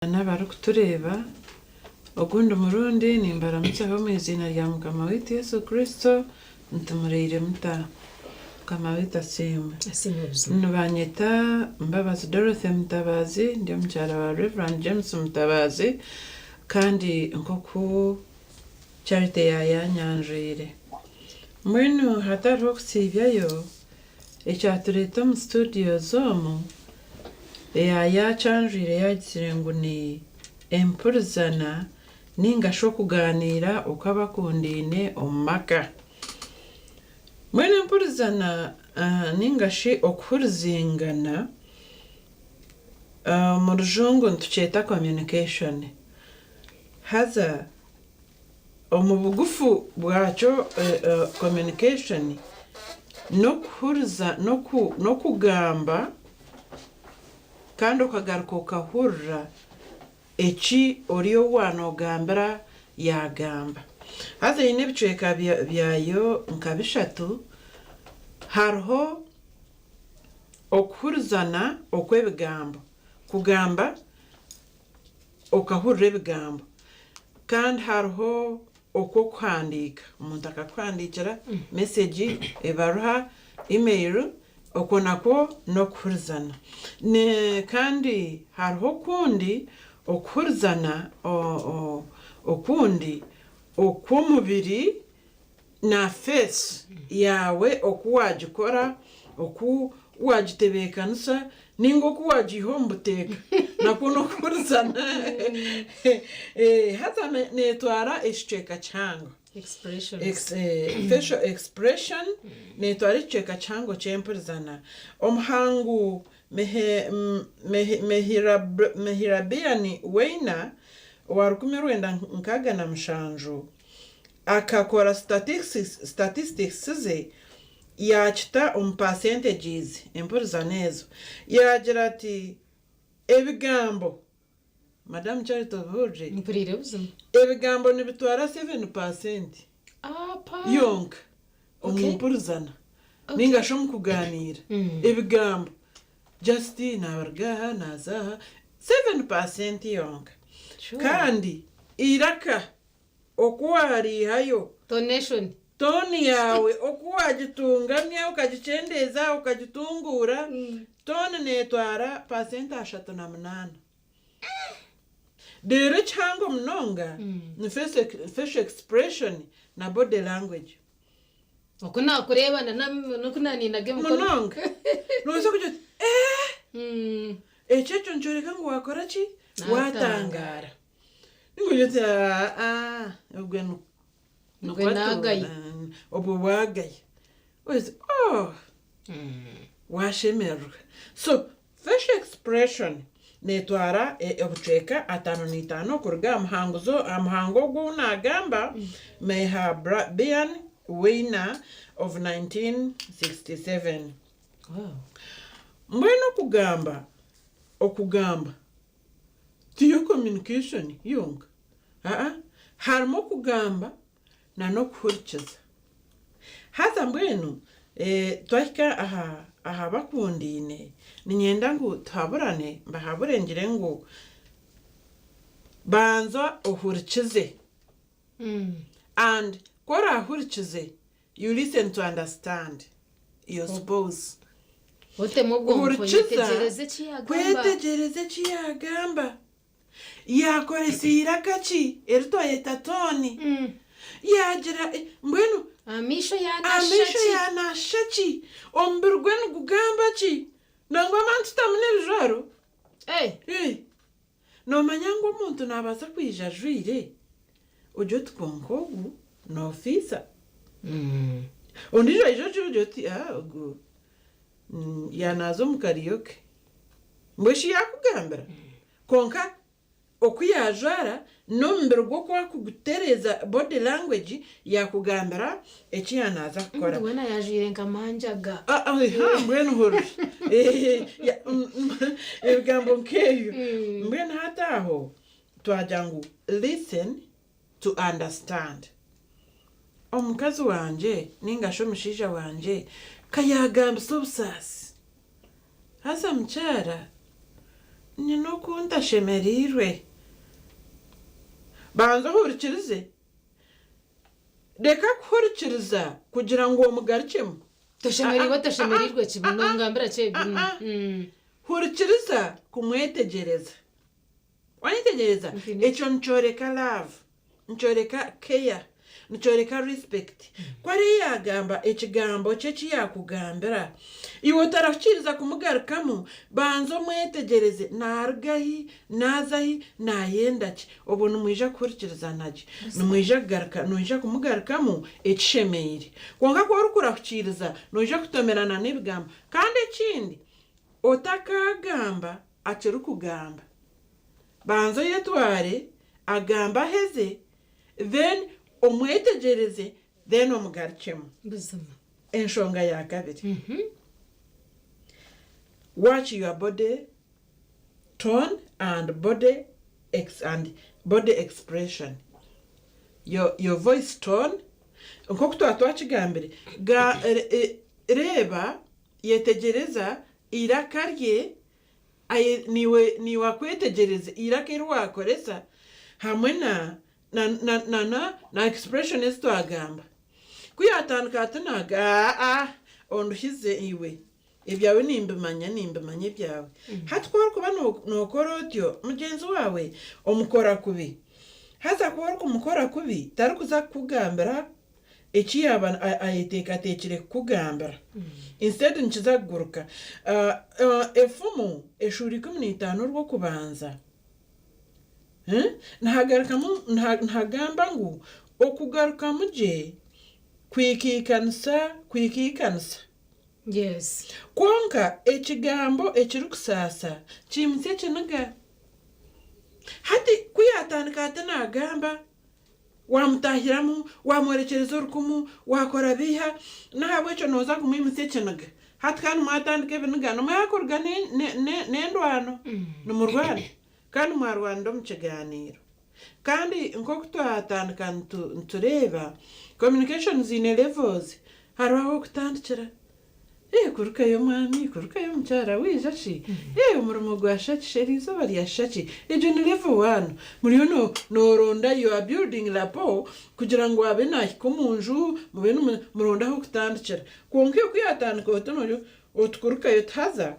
N'abarikutureeba, ogundi murundi nimbaramutsaho omu iziina rya Mukama waitu Yesu Kristo, nti muraire muta? Mukama waitu asiimwe. Asiimwe buzima. Nibanyeta Mbabazi Dorothy Mutabazi, ndi omukyara wa Rev. James Mutabazi, kandi nk'oku Charity yaayanyanjwire. Mbwenu hatariho kusiibyayo, Ekyatureeta omu studios omu, eya yaakyanjwire yaagizire ngu ni empurizana nainga shi okugaaniira okw'abakundaine omu maka. Mbwenu empurizana nainga shi okuhurizingana, omu rujungu nitukyeta communication. Haza Omu bugufu bwakyo communication n'okuhuriza n'okugamba kandi okagaruka okahurira eki ori ou waanogambira yaagamba. Haza eine ebicweka byayo nka bishatu, hariho okuhurizana okw'ebigambo, kugamba okahurira ebigambo. Kandi hariho okw'okuhandiika, omuntu akakuhandiikira mesegi, ebaruha, email, okwo nakwo n'okuhurizana. Kandi hariho okundi okuhurizana okundi okw'omubiri na face yaawe oku waagikora, oku waagitebeekanisa nainga oku waagiiha omu buteeka nakwo n'okuhurizana. Haza neetwara ekicweka kihango. Facial expression neetwara ekicweka kihango ky'empurizana. Omuhangu Mehrabian Weiner owa 1967 Akakora statistics ze yaakita omu percentages, empurizana ezo. Yaagira ati, Ebigambo, Madam Charity obihurire? Mpuriire buzima. Ebigambo nibitwara 7% yonka omu mpurizana nainga shi omu kugaaniira. Ebigambo, just naaruga aha naaza aha, 7% yonka. Kandi eiraka Oku waariihayo. Tonation. Tooni yaawe oku waagitungamya okagikyendeeza okagitunguura, tooni neetwara paasenti 38. Reero ekihango munonga ni facial expression na body language. Oku naakureeba na n'oku naaninaga emikono. Munonga. Noobaasa kugira oti, Eeh! Ekyo ekyo nikyoreka ngu waakora ki? Waatangaara. Ninkugira oti aa obwe Obwe naagaya. Obwe waagaya. Oti oh waashemererwa. So facial expression neetwara obucweka 55 kuruga aha muhanguzi aha muhango ogu ou naagamba, Mehrabian Weiner of 1967. Mbwenu okugamba, okugamba Tiyo communication yonka, aa harimu okugamba na n'okuhurikiza. Haza mbwenu twahika aha aha bakundaine, niinyenda ngu tuhaburane, mbahabure ngire ngu banza ohurikize and ku oraahurikize you listen to understand your spouse. Otemu obwonko Hurikiza oyetegyereze eki yaagamba. kwetegyereza eki yaagamba. Yaakoresa eiraka ki eri twayeta tooni? Yaagira mbwenu Amaisho yaanasha amaisho ki? yaanasha ki? Omubiri gwe nigugamba ki? Nangwa abantu tutamu n'ebijwaro. Eh! Eh! Noomanya ngu omuntu naabaasa kwija ajwaire ogye oti kwonka ogu noofiisa. Ondiijo aije ajwaire ogye oti ah ogu yaanaaza omu kariyo ke. Mbwenu shi yaakugambira? Kwonka oku yaajwara n'omubiri gwe oku arikugutereeza, body language, yaakugambira eki yaanaaza kukora. Omuntu weena yaajwaire nka manjaga. Aha mbwenu hurira ebigambo nk'ebyo. Mbwenu hati aho twagira ngu listen to understand. Omukazi wangye nainga shi omushaija wangye ka yaagambisa obusaasi. Haza mukyara, Nyine oku ntashemereirwe. Banza ohurikirize. Reka kuhurikiriza kugira ngu omugarukyemu. Toshemereirwe toshemereirwe ki nongambira ki ebyo? Hurikiriza kumwetegyereza. Wayetegyereza? Ekyo nikyoreka love, nikyoreka care, nikyoreka respect. Ku ariyo yaagamba ekigambo kye eki yaakugambira, iwe otarahukiiriza kumugarukamu, banza omwetegyereze, naaruga hi, naaza hi, naayenda ki? Obwo nimwija kuhurikirizana gye, nimwija kugaruka, noija kumugarukamu ekishemeire. Kwonka ku orikurahukiiriza, noija kutomerana n'ebigambo. Kandi ekindi, otakaagamba akirikugamba. Banza oyetware agambe aheze then omwetegyereze then omugarukyemu. Buzima. Enshonga ya kabiri, watch your body tone and body and body expression, your your voice tone nk'oku twaba twakigambire, ga reeba, yetegyereza eiraka rye Aye niiwe niiwe akwetegyereze eiraka eri waakoresa hamwe na na na na na na expression ezi twagamba. Ku yaatandika ati naaga aa onduhize iwe, ebyawe nimbimanya nimbimanya ebyawe. Hati ku orikuba no nookora otyo mugyenzi waawe omukora kubi. Haza ku orikumukora kubi tarikuza kukugambira eki yaaba ayeteekateekire kukugambira. Instead nikiza kuguruka. Efumu eshuura 15 orw'okubanza nihagarukamu nihagamba ngu okugarukamu gye kwikaikanisa kwikaikanisa. Yes. Kwonka ekigambo ekirikusaasa kiimutsya ekiniga. Hati ku yaatandika ati naagamba, Waamutaahiramu, waamworekyereza orukumu, waakora biiha, n'ahabw'ekyo nooza kumwimutsya ekiniga. Hati kandi mwatandika ebiniga, nimwakuruga n'endwano, nimurwana, kandi mwarwanira omu kigaaniiro. Kandi nk'oku twatandika nitureeba, communication ziine levels, hariho ah'okutandikira. Eeh kurukayo omwami, kurukayo omukyara, waija ki? Eeh omurimo gwa shaki, eriizooba rya shaki, egyo ni level one. Muriyo no noronda you are building rapport kugira ngu abe nahika omu nju mube nimu muronde ah'okutandikira. Kwonka iwe ku yatandika oti noyo oti kurukayo oti haza.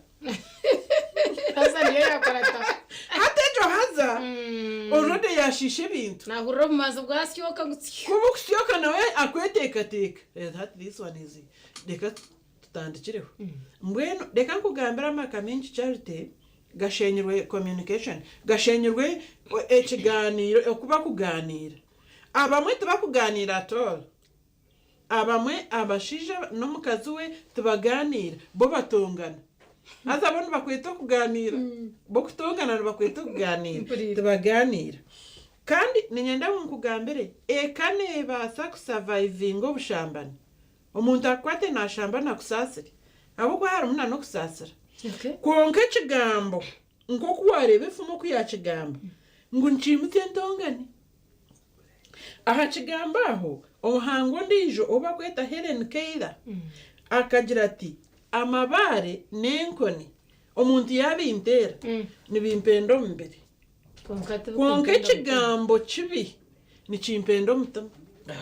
Haza niyo yakora ata? Hati egyo haza already yashiisha ebintu. Nahurira obumanzi bwasyoka ngu tsyo. Ku bukusyoka nawe akweteekateeka, hati this one is Reka tutandikireho. Mbwenu reka nkugambire amaka maingi Charity gashenyirwe communication, gashenyirwe ekiganiiro oku bakuganiira. Abamwe tibakuganiira at all. Abamwe abashaija n'omukazi we tibaganiira, bo batongana. Haza bo nibakweta okuganiira, bo kutongana nibakweta okuganiira, tibaganiira. Kandi niinyenda ngu nkugambire, eka neebaasa kusavaivinga obushambani Omuntu akukwate naashamba nakusaasire, ahabw'okuba harimu na n'okusaasira. Kwonka ekigambo nk'oku waareeba efumu oku yaakigamba ngu nikiimutsya entongane. Aha kigambo aho, omuhangu ondiijo ou barikweta Helen Keller akagira ati, Amabaare n'enkoni omuntu yaabinteera nibimpenda omubiri. Kwonka ekigambo kibi nikimpenda omutima.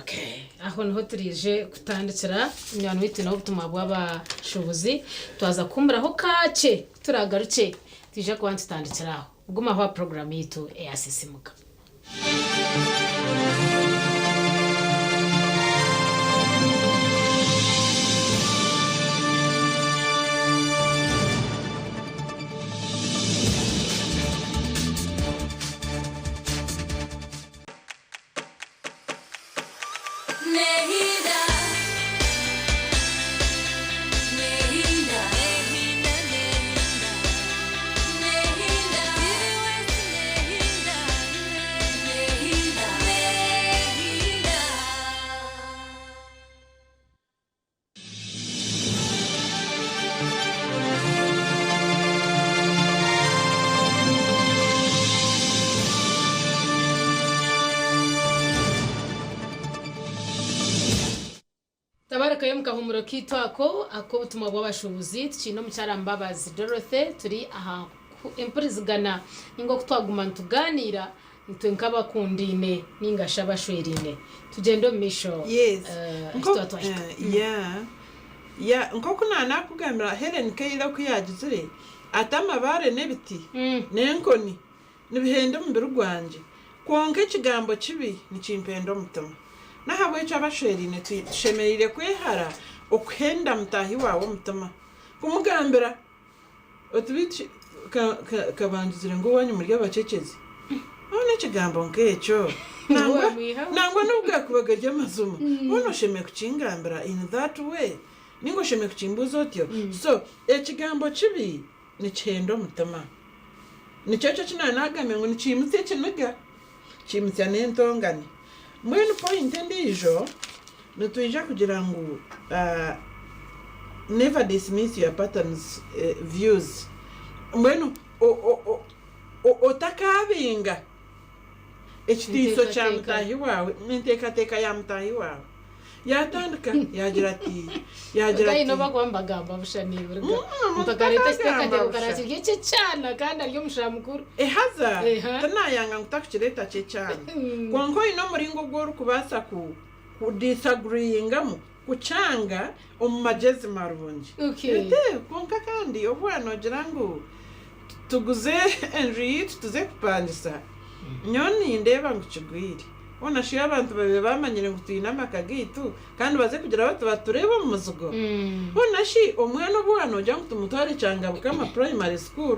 Okay. Aho niho turiije kutandikira munywani waitu twine obutumwa bw'abashuubuzi twaza kuhumuraho kakye kuturagarukye twije kuba nitutandikira aho. Gumaho aha puroguramu yaitu eya Sisimuka. Tabarikayo omu kahuumuro kaitu ako ak'obutumwa bw'abashuubuzi, tukiine omukyara Mbabazi Dorothy turi aha. empurizigana ninga oku twaguma nitugaaniira itwe nk'abakundaine ninga shi abashweraine. Tugyende omu maisho Yes. ahu Nko twaba twahika. yeah. Yeah, nk'oku naanakugambira Hellen Keller oku yaagizire ati amabaare n'ebiti n'enkoni nibihenda omubiri gwangye, kwonka ekigambo kibi nikimpenda omutima. N'ahabw'ekyo abashweraine tushemereire kwehara okuhenda mutaahi waawe omutima, kumugambira oti beitu kabangizire ngu owaanyu muri abacekyezi. Hoona ekigambo nk'ekyo nangwa nangwa n'obu gaakuba gari amazima, hoona oshemereire kukingambira in that way ninga oshemereire kukimbuuza otyo. So ekigambo kibi nikihenda omutima. Nikyo ekyo eki naanagambire ngu nikiimutsya ekiniga, kiimutsya n'entongane. Mbwenu point endiijo, nitwija kugira ngu never dismiss your partner's views. Mbwenu otakaabinga ekitiiso kya mutaahi waawe, enteekateeka ya mutaahi waawe. Yaatandika yaagira ati, yaagira Kandi ati. nobu bakuba nibagamba busha niburiga. Mm, Omuntu akareeta omuntu ekiteekateeko atakagamba karaaba busha. kiri eky'ekyana kandi ari omushara mukuru. Ehaza Eha. tinayanga ngu takukireeta ky'ekyana. Kwonka oine omuringo ogu orikubaasa ku ku disagreeingamu, kukyanga omu magyezi marungi. Okay. Ete, kwonka kandi obu waaba noogira ngu tuguze enju yaitu tuze kupangisa, nyowe nindeeba ngu kigwire. Hoona shi abantu babaire bamanyire ngu twine amaka gaitu kandi baze kugira bati batureebe omu muzigo? Hoona shi omwana obu waaba noogira ngu tumutware Kyangabukama Primary School,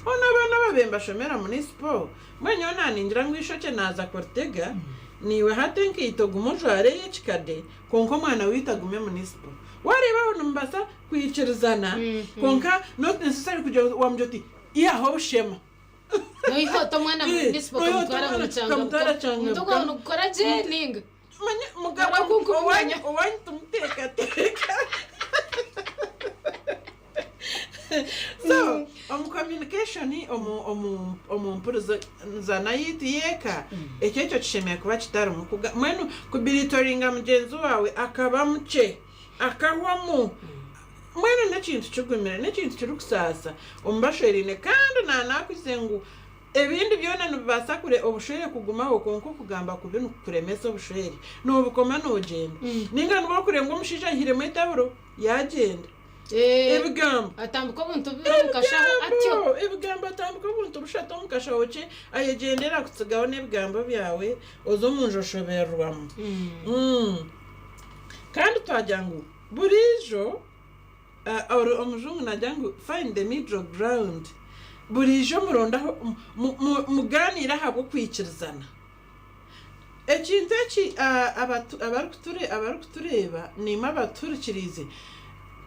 hoona abaana ababaire nibashomera Municipal? Mbwenu nyowe naaningira ngu eishokye naaza kuritega, naiwe hati enkaito ogume ojware ey'ekikade kwonka omwana waitu agume Municipal. Waareeba aho nimubaasa kwikirizana kwonka not necessarily kugira wamugira oti ihaho obushema. Noiha ota omwana Eh, municipal noiha ota okamutwara omwana ngu Kyangabukama? okamutwara Omuntu Kyangabukama. ogwo nigukora gye ninga? Manya mugabo Nabwo nkumumanya. owanyu owanyu tumuteekateeka. So omu communication omu omu omu mpurizana yaitu y'eka ekyo ekyo kishemereire kuba kitarimu kuga mbwenu kubiritoringa mugyenzi waawe akaba mukye akahwamu Mbwenu n'ekintu kigumire, n'ekintu kirikusaasa omu bashweraine kandi naanaakuhize ngu ebindi byona nibibaasa kure obushwere kugumaho kwonka okugamba kubi nikukuremesa obushwere. Noobukoma noogyenda. Nainga nibwo orikureba ngu omushaija aihiremu etaburo yaagyenda. Ebigambo. Atambika obuntu bubiri omu kashaho atyo. Ebigambo! Ebigambo atambika obuntu bushatu omu kashaho kye ayegyendera akutsigaho n'ebigambo byawe oze omu nju oshobererwamu. Kandi twagira ngu. Buriijo, omujungu naagira ngu find the middle ground, buriijo muronde ahu, mugaaniire ahabw'okwikirizana. Ekintu eki abarikutureeba naimwe abatuhurikiriize,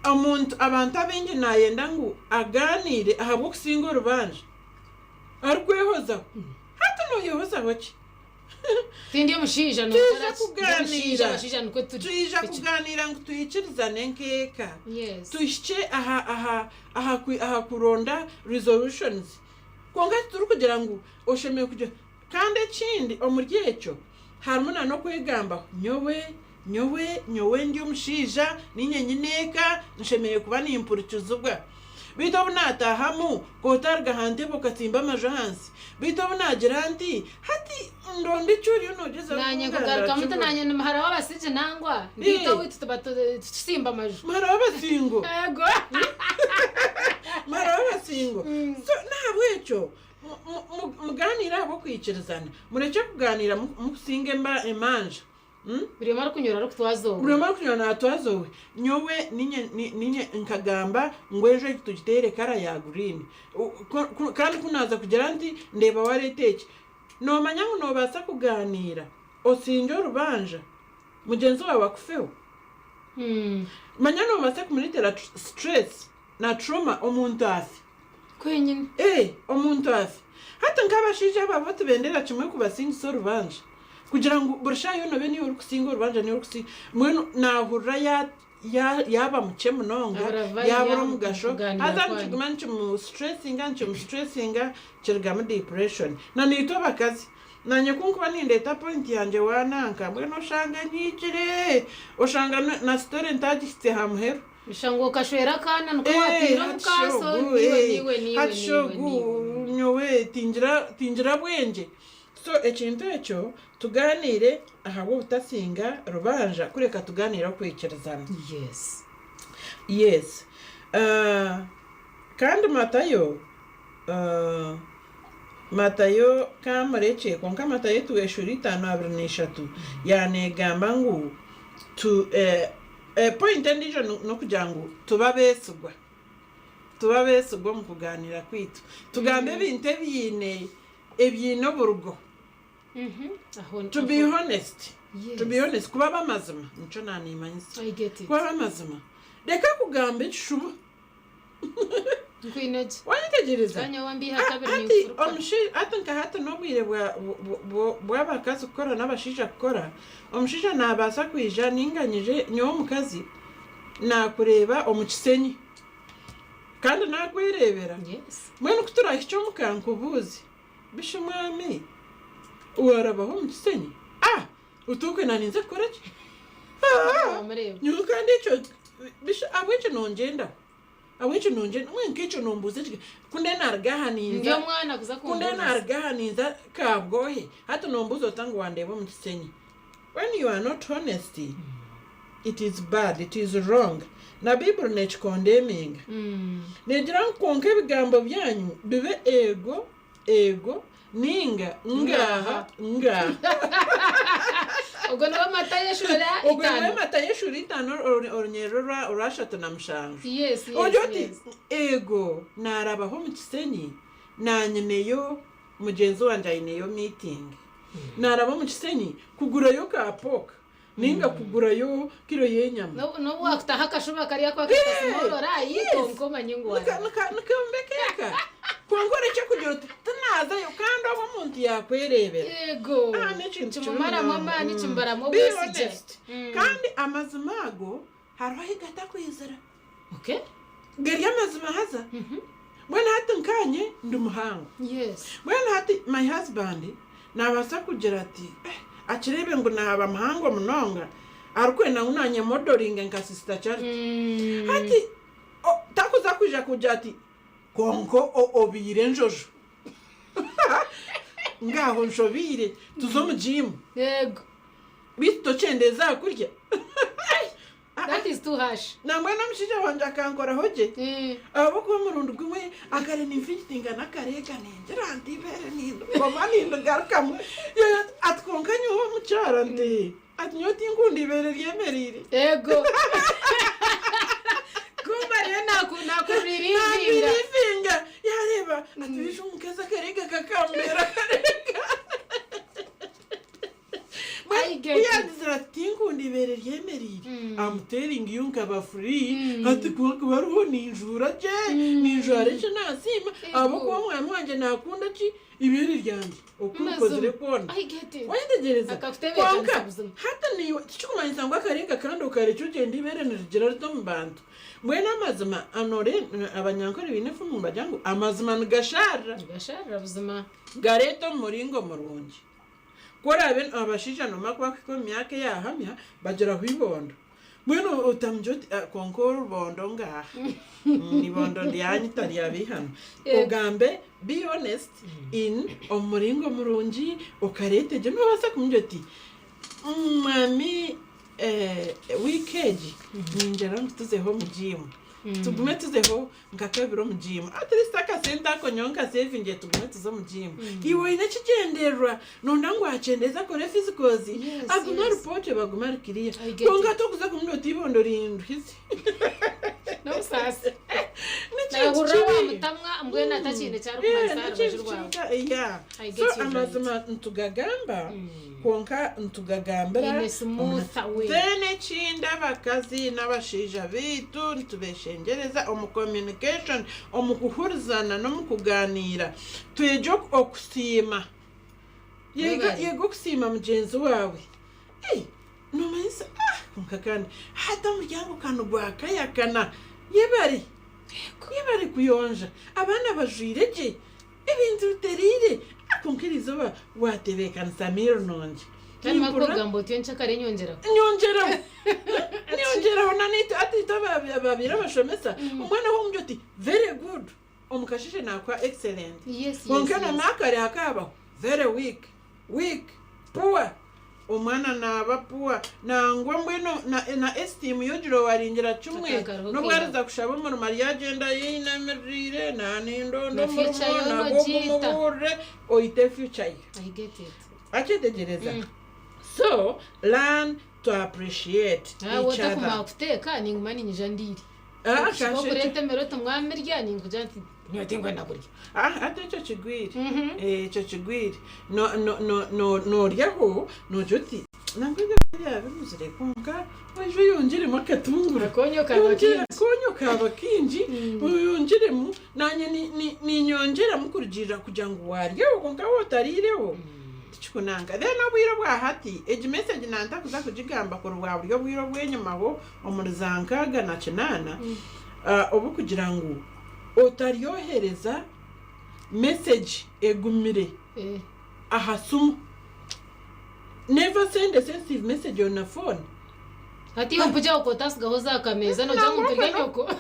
omuntu, abantu abaingi naayenda ngu agaaniire ahabw'okusinga orubanja, arikwehozaho. Hati nooyehozaho ki? Tindi omushaija Twija nokora ki? Ndi omushaija kugaaniira. abashaija nikwo turi. Twija Ekyo. kugaaniira ngu twikirizane nk'eka. Yes. Tuhikye aha aha aha kwi aha kuronda resolutions. Kwonka titurikugira ngu oshemereire kugira kandi ekindi omuri ekyo harimu na n'okwegambaho nyowe nyowe nyowe ndi omushaija niinye nyine eka nshemereire kuba nimpurikizibwa. Beitu obu naataahamu, kootaruga aha ntebe okatsimba amaju ahansi. Beitu obu naagira nti, Hati ndonda eki oriyo noogyezaho Naanye kungambira nkugarukamu nti kibura. naanye ndi muhara w'abasigi nangwa, nti itwe owaitu tuba tukisimba amaju. Muhara w'abasingo. Eego. Muhara w'abasingo. So n'ahabw'ekyo mugaaniire ahabw'okwikirizana. Murekye kugaaniira mukusinga emanja. Buri omwe arikunyura arikutwaza owe. Buri omwe arikunyura naatwaza owe. Nyowe niinye niinye nkagamba ngu enju egi tugiteere kara ya green. Kandi ku naaza kugira nti ndeeba waareeta eki. Noomanya ngu noobaasa kugaaniira osingye orubanja mugyenzi waawe akufeho? Manya noobaasa kumureetera stress na trauma omuntu afe. Kwenyine. Ee, omuntu afe. Hati nk'abashaija abo abu tibendera kimwe kubasingisa orubanja, kugira ngu buri shaaha yoona obe niiwe orikusinga orubanja, niiwe orikusinga, mbwenu naahurira ya, ya, yaaba mukye munonga, Abura value yaabura y'aha omugasho, kugaaniira haza kwanyu. nikiguma nikimusitresinga, nikimusitresinga, kirugamu depression. Na naitwe abakazi, naanye ku nkuba nindeeta point yangye waananka, mbwenu oshanga enyiigire, oshanga na story ntagihitsye aha muheru. Shusha ngu okashwera akaana nikwo wataire omu kaaso niiwe niiwe niiwe niiwe niiwe. Nyowe tingira tingira bwengye. So ekintu ekyo tugaaniire ahabw'obutasinga rubanja kureka tugaaniire okwikirizana. Yes. Yes. Uh, kandi Matayo uh, Matayo kamurekye kwonka Matayo etuwa eshuura 5:23 yaneegamba ngu tu eh, eh, point endiijo n'okugira ngu tube abeesigwa. Tube abeesigwa omu kugaaniira kwaitu. Tugambe ebintu ebiine ebiine oburugo. To be honest, to be honest, kuba ab'amazima nikyo naanimanyisa. I get it. Kuba ab'amazima. Reka kugamba ekishuba. Nkwine gye. Wayetegyereza? Kanya wambiiha kabiri Hati ninfuruka. omushaija hati nka hati n'obwire bwa bw'abakazi kukora n'abashaija kukora, omushaija naabaasa kwija ninga nyije nyowe omukazi naakureeba omu kisenyi kandi naakwereebera. Yes. Mbwenu ku turaahikye omuka nkubuuze, bishi mwami waarabaho omu kisenyi? Ah! Otuukwe naaninza kukora ki? Ah! Wamureeba. Nyowe kandi ekyo bishi ahabw'eki nongyendaho? Ahabw'ekyo nongyenda, mbwenu nk'ekyo nombuuza eki, ku ndiyo naaruga aha Ndi ninza, omwana kuza ku ndiyo kumbuuza. naaruga aha ninza Kabwohe, hati nombuuza ota ngu wandeeba omu kisenyi? When you are not honest, it is bad, it is wrong. Na Baiburi neekikondeminga. Neegira ngu kwonka ebigambo byanyu bibe eego, eego, Ninga ngaaha ngaaha. Ogwo niwe Matayo eshuura Ogwo niwe itaano. Matayo eshuura itaano orunyerere orwa ashatu na mushanju. Yes, yes, Ogira oti, yes. Eego, naarabaho omu Kisenyi, naanyineyo mugyenzi wangye aineyo miitingi. Naaraba omu Kisenyi kugurayo ka pork. Ninga kugurayo kiro y'enyama. N'obu waakutaho akashuba kariya aku akeeta small lie, kwonka omanye ngu waaraba. Nikombeka eka. Kwonka orekye kugira oti tinaazayo kandi obu omuntu yaakwereebera. Yego. Ah, n'ekintu kibi Kimumaramu munonga. amaani, kimubaramu Be obwesigye. honest. Kandi amazima ago hariho ahi gatakwizira. Okay. Gari amazima haza. Mbwenu hati nkaanye ndi muhango. Yes. Mbwenu hati my husband naabaasa kugira ati eh, akireebe ngu naaba muhango munonga arikwenda ngu naanye modelinge nka Sister Charity. Hati o- takuza kwija kugira ati kwonka o- obiire enjojo. Ngaaho nshobiire tuze omu gym. Yego. Beitu tokyendeeza aha kurya. That is too harsh. Nambwenu omushaija wangye akankoraho gye ahabw'okuba omurundi gumwe akare ninfigitinga n'akareega ningira nti eibeere nindikoma nindigarukamu ati kwonka nyowe omukyara nti ati nyowe tinkunda eibeere ryemereire. Ego. Kumbe ariyo nakuririvinga. Nakuririvinga yareeba ati beitu omukazi akareega kakambera akareega. I get Ku it. yaagizire ati tinkunda eibeere ryemereire, I'm telling you nkaba free, hati ku hakuba hariho ninjuura gye, ninjwara eki naasiima, ahabw'okuba omwami wangye naakunda ki? Eibeere ryangye, oku rikozire Mazima. kwona. I get it. Wayetegyereza? Akakutebeekanisa Kwonka buzima. hati naiwe tikikumanyisa ngu akareega kandi okarekye ogyende eibeere nirigira rita omu bantu. Mbwenu amazima anore abanyankore baine efumu nibagira ngu amazima nigashaarira. Nigashaarira buzima. Gareete omu muringo murungi. Ku oraabe abashaija noomanya ku bakuhika omu myaka eyaahamya bagiraho eibondo. Mbwenu otamugira oti ah kwonka orubondo ngaaha, eibondo ryanyita ryabeihana. Ogambe be honest in omu muringo murungi okareeta egyo. Noobaasa kumugira oti mwami wiiki egi ningira ngu tuzeho omu jiimu, tugume tuzeho Nka kabiri omu jiimu. At least akasente ako nyowe nkasevinge tugume tuze omu jiimu. Iwe oine ekigyendererwa noyenda ngu akyendeeze akore physicals, agume ari pookye bagume ari clear. I get Kwonka it. tokuza kumubwira oti eibondo rinduhize. N'obusaasi. N'ekintu Naahurira kibi. waamutamwa mbwenu atakiine eki arikumanyisa aha rubaju rwawe. N'ekintu kibi, yeah. I So get you right. amazima nitugagamba kwonka nitugagambira In a smoother way. Then ekindi abakazi n'abashaija baitu nitubeshengyereza omu communication, omu kuhurizana n'omu kuganiira twegye okusiima. Yega Webare. yega okusiima mugyenzi waawe. Ei nomanyisa ah kwonka kandi hati omuryango ka nigwakayakana yebare yebare kuyonja abaana bajwaire gye. Ebintu bitereire kwonka eriizooba waatebeekanisa meal nungi. Kandi Nimpurira wakugamba otyo nkyakare nyongyeraho. Nyongyeraho. Nyongyeraho na naitwe hati itwe ababaire abashomesa, omwana wawe omugira oti very good. Omu kasheeshe naakuha excellent. Yes, yes, Kwonka yes. nomaakare hakaabaho very weak, weak, poor. Omwana naaba poor. Nangwa mbwenu na, na esteem ye ogira owaringira kimwe. Akagaruka N'obu okeera. ariza kushaba omurimo aryagyenda ayeinamiriire, naanindonda Na omurimo, future yoona nagwo ogiita. ogumubuurire, oite future ye. I get it. Akyetegyereza? So, learn to appreciate Ah, each wotakumara other. kuteeka ninguma niinyija ndiire. Ah, Okushaba kashe okureeta emere oti mwamirya ninkugira nti nyowe tinkwenda kurya. Ah, hati ekyo kigwire. Eh, ekyo kigwire. No, no, no, no, noryaho nogira oti nangwa ebyokurya byaba binuzire kwonka oije oyongyeremu akatunguru. Akonyo kaba Oyongyere- kingi. Akonyo kaba kingi oyongyeremu nanye ninyongyeramu kurugiirira kugira ngu waryaho kwonka waaba otariireho tikikunanka. Then obwire obwa hati egi message nantakuza kugigamba kuri bwa buri obwire obw'enyimaho omuri za 68 obukugira ngu otaryohereza message egumire aha simu. Never send a sensitive message on a phone. Hati iwe mpugye aho kotasigaho za kameeza nogira ngu nturya nyoko. Okwe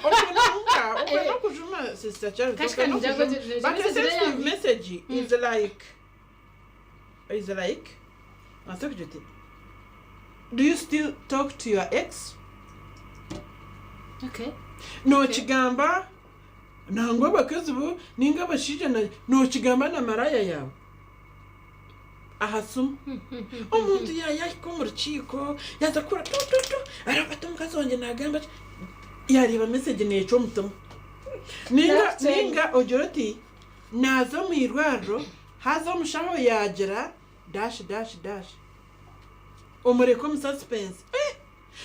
okwe nokujuma Sister Charity. Kashika Okwe ningira ngu nokujuma. But a message sensitive yambi. message is like nase kugira uti do you still talk to your ex? Okay. Nokigamba nangwa abakazi bo ninga abashaija nokigamba na maraya yaawe aha simu. Omuntu yahika omu rukiiko yaaza kukora tu tu tu araba ati omukazi wangye nagamba ki yareeba message neecwa omutima. Ninga Nakukyenya. ninga ogira oti naaza omu irwariro haza omushaho yaagira dash dash dash omureke omu suspense. Eh!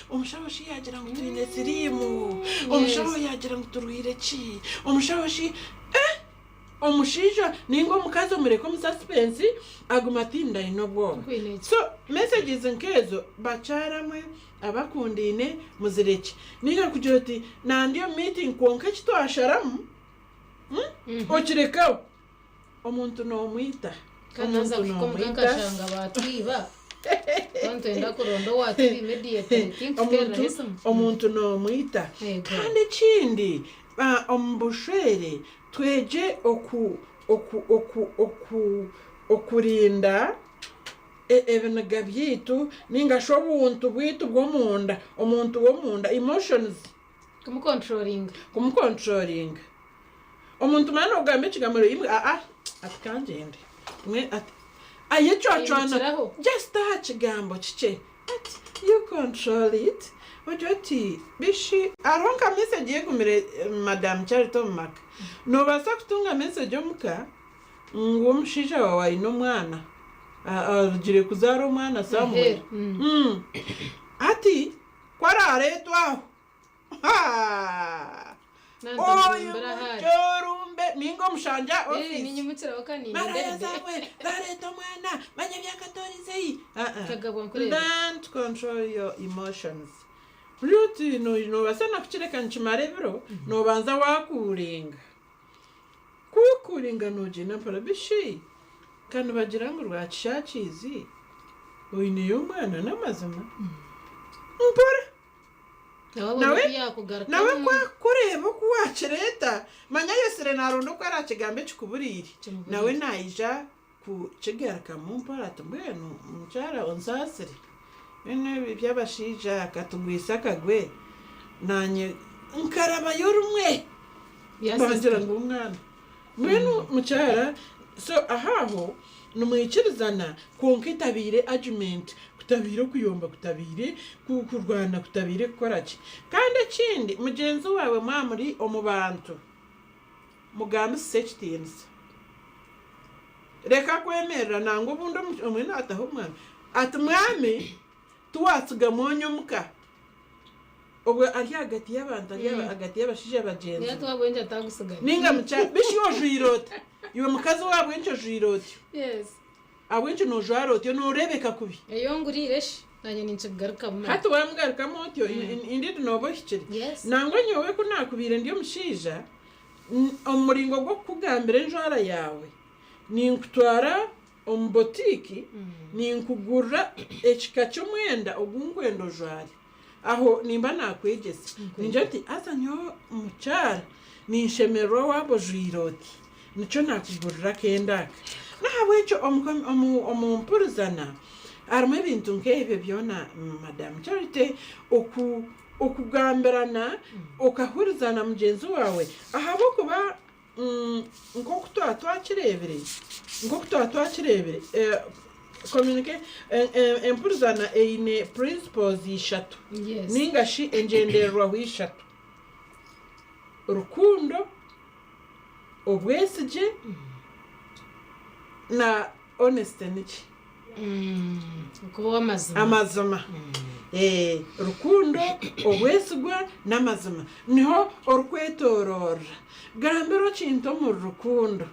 Omushaho shi yaagira ngu twine siriimu, omushaho yaagira ngu turwaire ki, omushaho shi eh! Omushaija ninga omukazi omureke omu suspense aguma atiinire aine obwoba. Nkwine ki? So messages nk'ezo bakyara mwe abakundaine muzirekye. Ninga kugira oti nandi omu meeting kwonka eki twasharamu okirekaho. Omuntu noomwita. Kandi naza Omuntu kuhika omuka noomwita. nkashanga batwiba. Twaba nitwenda kuronda owatuba immediately tinkuteereraho Omuntu esimu. omuntu noomwita. Yego. Kandi ekindi omu bushwere twegye oku oku oku oku okurinda ebiniga byaitu ninga shi obuntu bwaitu bw'omunda, omuntu w'omunda, emotions. Kumukontrolinga. Kumukontrolinga. Omuntu manya nogamba ekigambo rimwe aa ati kangyende rimwe ati ayecwacwana Ayimukiraho. just aha kigambo kikye ati you control it ogira oti bishi hariho nka message egumire madam Charity omu maka nobaasa kutunga message omuka ngu omushaija waawe aine omwana arugire kuzaara omwana somewhere Aheeru. Hati ku arareetwe aho Haa! Oyu muky'orumbe ninga omushangye aha ofiisi. Maraya zawe zareeta omwana manya ebyakatorizeyi. Aa. Learn to control your emotions. Ruti nobaasa nakukireka nikimara ebiro, nobanza wakuuringa. Ku orikuuringa nogyenda mpora bishi ka nibagira ngu rwakishakiizi oineyo omwana n'amazima? Mpora. Nawe nawe ku arikukureeba oku waakireeta, manya ayetsire naaronda oku araakigambe ekikuburiire. Nawe naija kukigarukamu mpora ati mbwenu mukyara onsaasire, mbwenu ebi eby'abashaija katugwise akagwe, naanye nkarabayo rumwe bangira ngu omwana. Mbwenu mukyara, so aho aho nimwikirizana kwonka etabaire argument, kutabaire okuyomba, kutabaire kurwana, kutabaire kukora ki. Kandi ekindi mugyenzi waawe mwaba muri omu bantu, mugambisise ekitiinisa. Reka kwemerera nangwa obundi omwe naataho omwami ati mwami tiwaatsiga mwonyo omuka. Obwo ari ahagati y'abantu, ari ahagati y'abashaija bagyenzi be. Nainga mukyara, bishi iwe ojwaire ota? Iwe mukazi we ahabw'enki ojwaire otyo? Ahabw'enki noojwara otyo? Nooreebeka kubi. Hati waamugarukamu otyo, indeed nooba ohikire. Nangwa nyowe ku naakubaire ndi omushaija, omu muringo gw'okukugambira enjwara yaawe, ninkutwara omu botiiki ninkugurira ekika ky'omwenda ogu nkwenda ojware. Aho nimba naakwegyesa. Ningira nti haza nyowe mukyara Ninshemererwa waaba ojwaire oti. Nikyo naakugurira akenda aka. N'ahabw'ekyo omu mpurizana harimu ebintu nk'ebyo byona Madam Charity, okugambirana okahurizana mugyenzi waawe ahabw'okuba nk'oku twaba twakireebire, nk'oku twaba twakireebire, empurizana eine principles ishatu nainga shi engyendererwaho ishatu, rukundo, obwesigye na honesty niki? Okuba ow'amazima. Amazima. Rukundo, obwesigwa n'amazima. Niho orikwetooroorera. Gambira okintu omuri rukundo.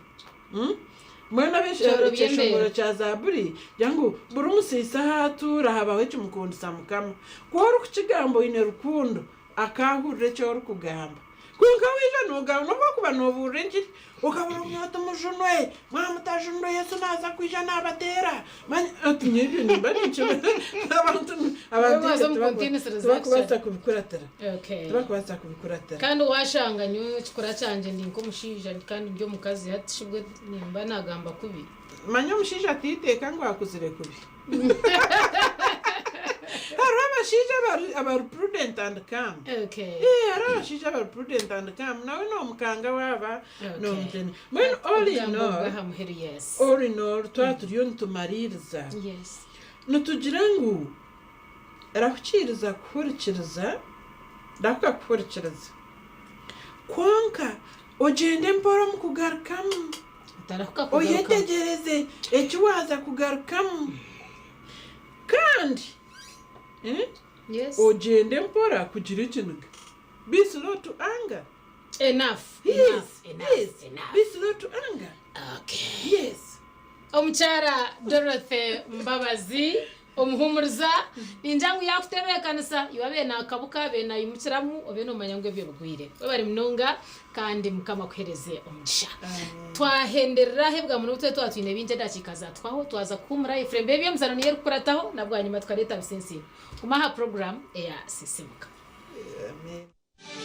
Mbwenu Kyorobya ekyeshongoro embeera. kya Zaaburi gira ngu buri musiisi ahu atuura habaho ekimukundisa Mukama. Ku orikukigamba oine rukundo, akaahurira eki orikugamba. Kwonka waija noogamba, n'obu waakuba noobuurira engiri, okabura omunwa oti, Mujunwe! Mwamutajunirwe Yesu naaza kwija naabateera! Manya oti nyowe ebyo nimba ninkimanya. Abantu abantu Waaza ebyo omu kuntiinisiriza tibakubaasa actually. kubikuratira. Okay. Tibakubaasa kubikuratira. Kandi waashanga nyowe ekikura kyangye ndi nk'omushaija kandi ndi omukazi hati shi bwe nimba naagamba kubi? Manya omushaija ataiteeka ngu akuzire kubi. Hariho abashaija abari abari prudent and calm. Okay. Eh, hariho abashaija abari prudent and calm nawe nomukanga waaba Okay. nomutene. Mbwenu all in Obugambo all, bw'aha muheru yes. all in all twaba turiyo nitumariiriza Yes. nitugira ngu rahukiiriza kuhurikiriza, rahuka kuhurikiriza kwonka ogyende mpora omu kugarukamu. Otarahuka kugarukamu. Oyetegyereze eki waaza kugarukamu. Kandi Yes. ogyende mpora kugira ekiniga. Be slow to anger. Enough. Yes, Enough. Enough. yes. Enough. Be slow to anger. Okay. Yes. Omukyara Dorothy Mbabazi omuhumuriza ningira ngu yakutebeekanisa iwe abe naakabuka abe naimukiramu obe noomanya ngu ebyo bigwire. Webare munonga kandi Mukama akuhereze omugisha. Twahenderera ahebwa muno tube twaba twine bingi edakiika zaatuhwaho twaza kuhuumura Ephraim Eby'emizaano niyo erikukurataho na bwanyima tukareeta Bisinsiima. Guma aha puroguraamu eya Sisiimuka. Amen.